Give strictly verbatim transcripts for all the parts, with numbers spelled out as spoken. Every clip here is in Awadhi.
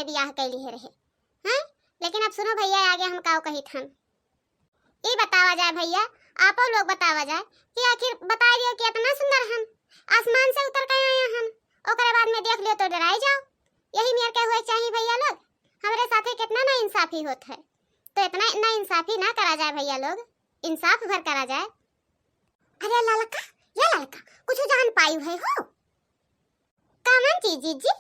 बियाह कैली है रहे। हैं? लेकिन अब सुनो भैया, आगे हम काव कहित हन। ई बतावा जाए भैया, आपो लोग बतावा जाए कि आखिर बताई दियो कि इतना सुंदर हन, आसमान से उतर के आया हन, ओकरे बाद में देख लियो तो डराई जाओ। यही मेर के होए चाहिए भैया लोग, हमरे साथे कितना नाइंसाफी होत है, तो इतना नाइंसाफी ना करा जाए भैया लोग, इंसाफ भर करा जाए। अरे ललका, ये ललका, कुछ जान पाई है हो? कवन चीज जीजी?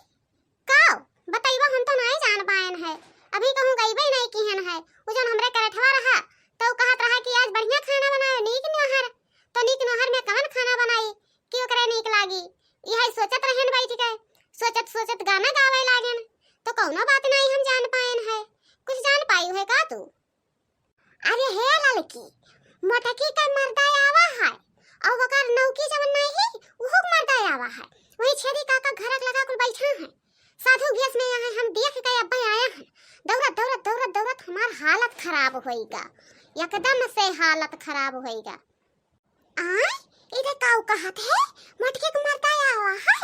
काव? बतइबा, हम तो नाई जान पाएन है। अभी कहूँ गइबे नाई किहन है। उ जौन हमरे करेठवा रहा, तो उ कहत रहा कि आज बढ़िया खाना बनाओ, नीक नोहर। तो नीक नोहर में कवन खाना बनाई कि ओकरे नीक लागी? इहै सोचत रहेन बैठ के। सोचत सोचत गाना गावे लागेन। तो कौनो बात नाई हम जान पाएन है। कुछ जान पाई है का तू? अरे हे ललकी, मोटकी का मर्दा आवा है, और ओकर नौकी जवन नहीं, उहो के मर्दा आवा है। वही छेदी काका घरक लगा कुल बैठा है। साधु भेष में यहाँ हम देख के अब्बे आया है। दौड़त, दौड़त, दौड़त, दौड़त हमार हालत खराब होइगा, एकदम से हालत खराब होइगा। आय, इधर काऊ कहत है, मोटकी के मर्दा आवा है,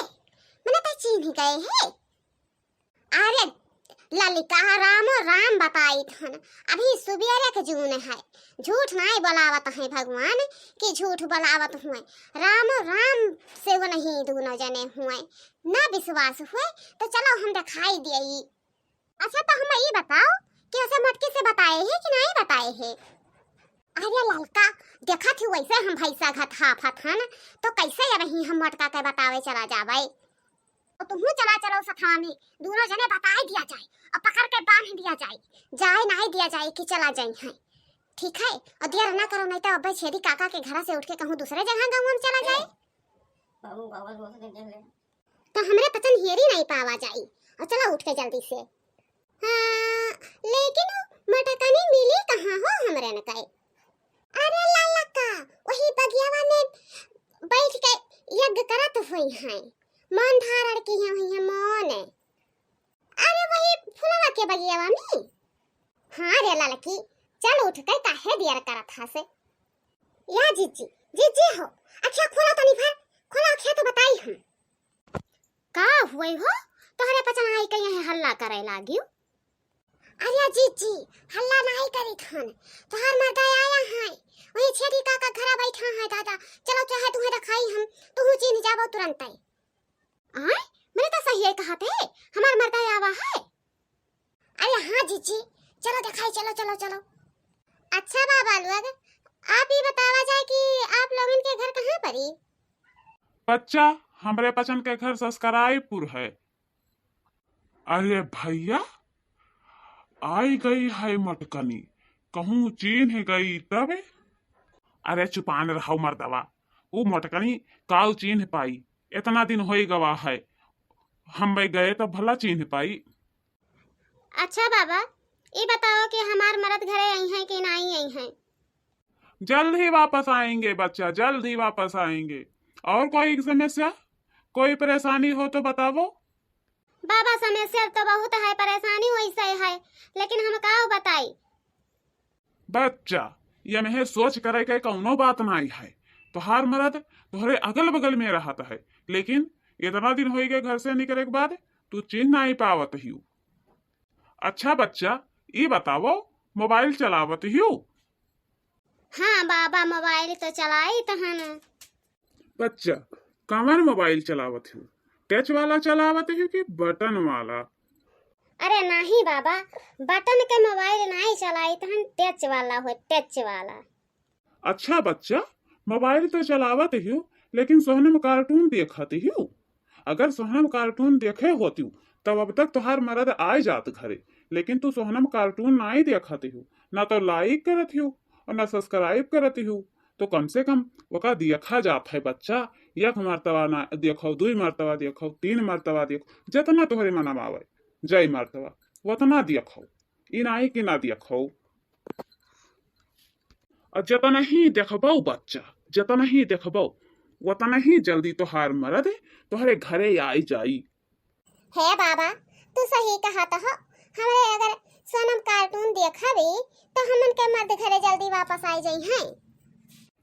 मने तै चीन्ह गए है। अरे ललिका, रामो राम बताइत हन, अभी सुबेरे के जून है, झूठ नाई बोलावत हैं भगवान कि झूठ बोलावत हुए। रामो राम से वो नहीं, दोनों जने हुए, ना विश्वास हुए तो चलो हम दिखाई दिए। अच्छा तो हम ई बताओ कि उसे मोटकी से बताए है कि नहीं बताए है? अरे ललका, देखत ही वैसे हम भैंसा घत हाफत हन, तो कैसे अब ही हम मोटका के बतावे चला जावे? तो तुहू चला चलो सथवा में, दोनों जने बताए दिया जाए और पकड़ के बांध दिया जाए, जाए नाई दिया जाए कि चला जाई हैं, ठीक है? और देर ना करो, नहीं तो अब्बे छेदी काका के घरा से उठ के कहूँ दूसरे जगह गाँव में चला जाए। बाबू, बाबा, रोज के देख ले। तो हमरे पचन हियरी नाई पावा जाई, और चलो उठ के जल्दी से। हाँ, लेकिन वो मटकनी मिली कहाँ हो हमरे न कहे? अरे ललका, वही बगियावा में बैठ के यज्ञ करत हुई हैं, मौन धारण की हैं हुई हैं मौन। अरे वही फुलवा के बगियावा में। हाँ रे ललकी, चल उठ के काहे देर करत हसे? या जीजी, जीजी हो, अखिया खोला तनी भर, खोला अखिया तो बताई हम। का हुए हो? तोहरे पचन आई के यहाँ हल्ला करे लागियो? अरे जीजी, हल्ला नाई करित हन, तोहार मर्दा आया है, वही छेदी काका घरा बैठा है दादा, चलो चाहे तुम्हें दिखाई हम, तुहू चीन्ह जाबो तुरंते। आय, मैंने तो सही है कहा थे, हमार मर्दा आवा है। अरे हाँ जीजी, चलो दिखाई, चलो, चलो, चलो। अच्छा बाबा लोग, आप ये बतावा जाए कि आप लोगन के घर कहाँ परी? बच्चा, हमरे पचन के घर सस्करायपुर है। अरे भैया, आई गई है मोटकनी, कहूँ चीन्ह गई तबे। अरे चुपान रहो मर्दवा, उ मोटकनी काउ चीन्ह पाई, इतना दिन होई गवा है, हम भाई गए तो भला चीन्ह पाई। अच्छा बाबा, ई बताओ कि हमार मरद घरे आई हैं कि नाई आई हैं? जल्द ही वापस आएंगे बच्चा, जल्द ही वापस आएंगे। और कोई समस्या, कोई परेशानी हो तो बताओ। बाबा, समस्या तो बहुत है, परेशानी वैसे है, लेकिन हम का बताई? बच्चा, ये में सोच करे के कौनो बात नाई है। तोहार मरद तोहरे अगल बगल में रहत है, लेकिन इतना दिन होई गए घर से निकले के बाद तू चीन्ह नाई पावत हियो। अच्छा बच्चा, ई बताओ, मोबाइल चलावत हियो? हाँ बाबा, मोबाइल तो चलाई तहन। बच्चा, कवन मोबाइल चलावत हो? टच वाला चलावत हो कि बटन वाला? अरे नाही बाबा, बटन के मोबाइल नाही चलाई तहन, टच वाला हो, टच वाला। अच्छा बच्चा, मोबाइल तो चलावत हो, लेकिन सोहनम कार्टून देखत हो। अगर सोहनम कार्टून देखे होतियो, तब अब तक तोहार मरद आए जात घरे, लेकिन तू सोहनम कार्टून नाई देखत हो, ना तो लाइक करत हो और ना सब्सक्राइब करत हो। तो कम से कम ओका देखा जात है बच्चा, एक मर्तबा ना देखो, दुई मर्तबा देखो, तीन मर्तबा देखो, जितना तोहरे मनवा आवे, जय मर्तबा, उतना देखो। ई नाई कि ना देखो। और जितना ही देखबो बच्चा, जितना ही देखबो, उतना ही जल्दी तोहार मरद तोहरे घरे आई जाई। हे बाबा, तू सही कहत हो, हमरे अगर सोनम कार्टून देखबी तो हमन के मर्द घरे जल्दी वापस आई जाई हैं।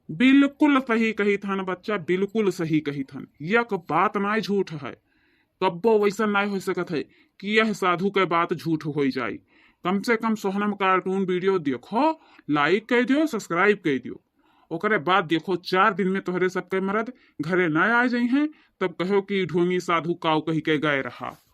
बिल्कुल सही कहित हन बच्चा, बिल्कुल सही कहित हन, एक बात नाई झूठ है। कब्बो वैसन नाय हो सकत है कि यह साधु के बात झूठ होइ जाई। कम से कम सोहनम cartoon video देखो, like कइ दियो, subscribe कइ दियो। ओकरे बाद देखो, चार दिन में तोहरे सबके मरद घरे ना आ जइहें, तब कहो कि ढोंगी साधु काऊ कहि के गए रहा।